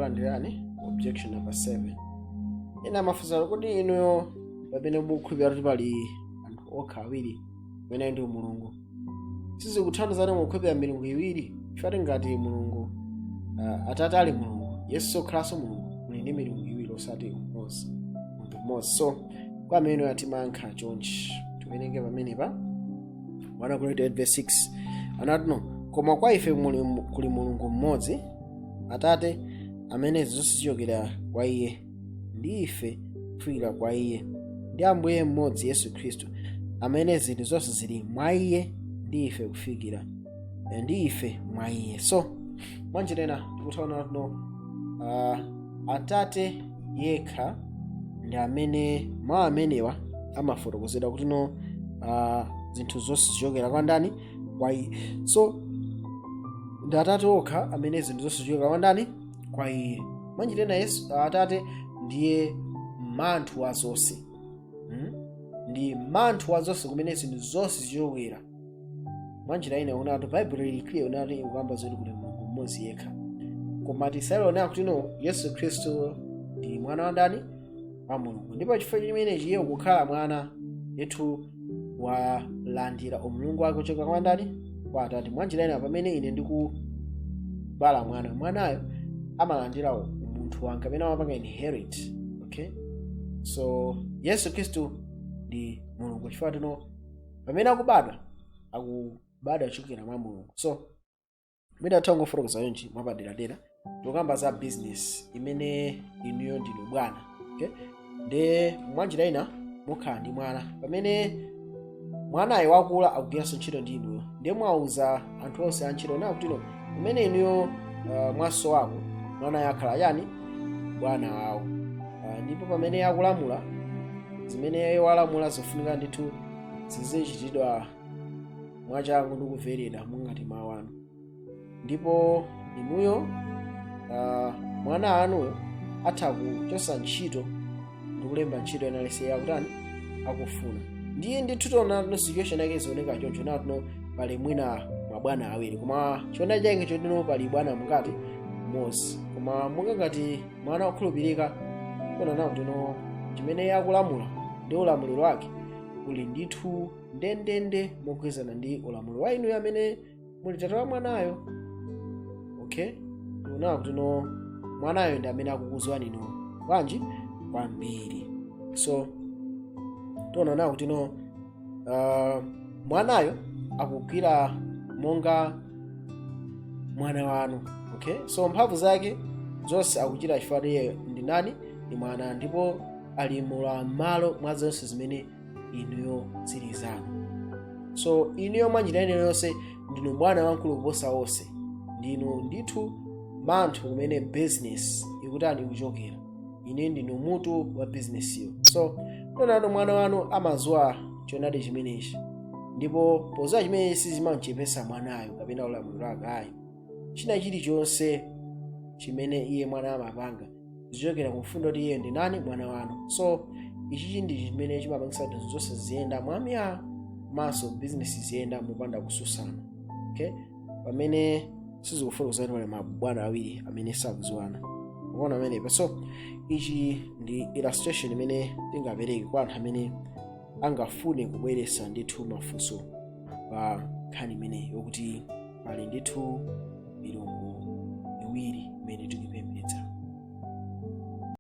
Tikulandirani objection number 7. Ena amafunsa kuti inuyo pamene mukukhulupirira kuti pali anthu okha awiri amene ndi Mulungu, sizikuthandizani mukukhulupirira milungu iwiri, chifukwa ngati Mulungu Atate ali Mulungu, Yesu okhalanso Mulungu, muli ndi milungu iwiri osati umodzi, munthu mmodzi. So kwa amene atimayankha chonchi, tiwerenge pamenepa 1 Korinto 8 verse 6, anati, "No, koma kwa ife kuli Mulungu mmodzi, Atate, amene zonse zichokera kwa Iye, ndi ife kufikira kwa Iye, ndi Ambuye mmodzi Yesu Khristu, amene zinthu zonse zili mwa Iye, ndi ife kufikira ndi ife mwa Iye." So mwanjira ina tikuthaona tuno Atate yekha ndi amene mwa amenewa amafotokozedwa kuti no zinthu zonse zichokera kwa ndani? Kwa Iye. So ndi Atate okha amene zinthu zonse zichokera kwa ndani? Kwa Iye. Mwanjira ina Yesu Atate ndiye manthu wa zonse, Ndi manthu wa zonse kumene zinthu zonse zichokera. Mwanjira ina unati Baibulo lili clear, unati ikukamba zoti kuli Mulungu mmodzi yekha, koma tisaiwale kuti no Yesu Khristu ndi mwana wa ndani? Wa Mulungu. Ndipo chifukwa chimenechi iye kukhala mwana ndithu walandira umulungu wake kuchoka kwa ndani? Kwa Atate. Mwanjira ina pamene ine ndikubala mwana, mwanayo amalandira umunthu wanga amene amapanga inherit, okay? So Yesu Khristu ndi Mulungu chifukwa tino pamene akubadwa, akubadwa kuchokera mwa Mulungu. So mwina atha kungofotokoza yonchi mwapaderadera. Tikukamba za business imene inuyo ndinu bwana, okay? Ndi mwanjira ina mukhala ndi mwana. Pamene mwanayo wakula, akugwiranso ntchito ndi inuyo. Ndiye mwauza anthu onse antchito na kuti no pamene inuyo mwasowako, mwanayo akhala yani? Bwana wawo. Ndipo pamene akulamula, zimene walamula zofunika ndithu zizichitidwa mwachangu ndi kumveredwa mungati mawu anu. Ndipo inuyo mwana anuyo atha kuchosa ntchito ndi kulemba ntchito ena alese yakutani akufuna. Ndiye ndithu tiona no situation yake zioneka choncho, natino pali mwina mabwana awiri, koma chiona chake chotino pali bwana mukati mmodzi. Koma monga ngati mwana wokhulupirika, tiona nawo tino chimene akulamula ndi ulamuliro wake uli ndithu ndendende mogwirizana ndi ulamuliro wa inuyo amene muli tate wa mwanayo, okay? Tikuona kuti no mwanayo ndi amene akukuziwani inu bwanji kwambiri. So tiona nawo kuti no mwanayo akugwira monga mwana wanu, okay? So mphamvu zake zonse akuchita chifukwa iye ndi nani? Ndi mwana, ndipo ali m'malo mwa zonse zimene inuyo zili zanu. So inuyo mwanjira ine yonse ndinu bwana wamkulu kuposa onse, ndinu ndithu manthu kumene business ikutani? Ikuchokera. Ine ndinu mutu wa business iyo. So tonano mwana wanu amaziwa choonadi chimenechi, ndipo poziwa chimenechi sizimamchepesa mwanayo kapena ulamuliro wake ayi. China chilichonse chimene iye mwana amapanga zichokera ku mfundo kuti iye ndi nani? Mwana wanu. So ichichi ndi chimene chimapangisa kuti zonse ziyenda mwamya, komanso bizinesi ziyenda mopanda kususana, okay? Pamene sizikufotokoza kuti pali mabwana awiri amene sakuziwana, ukuona pamenepa? So ichi ndi illustration imene tingapereke kwa anthu amene angafune kubweretsa ndithu mafunso pa nkhani imeneyi yokuti pali ndithu milungu iwiri.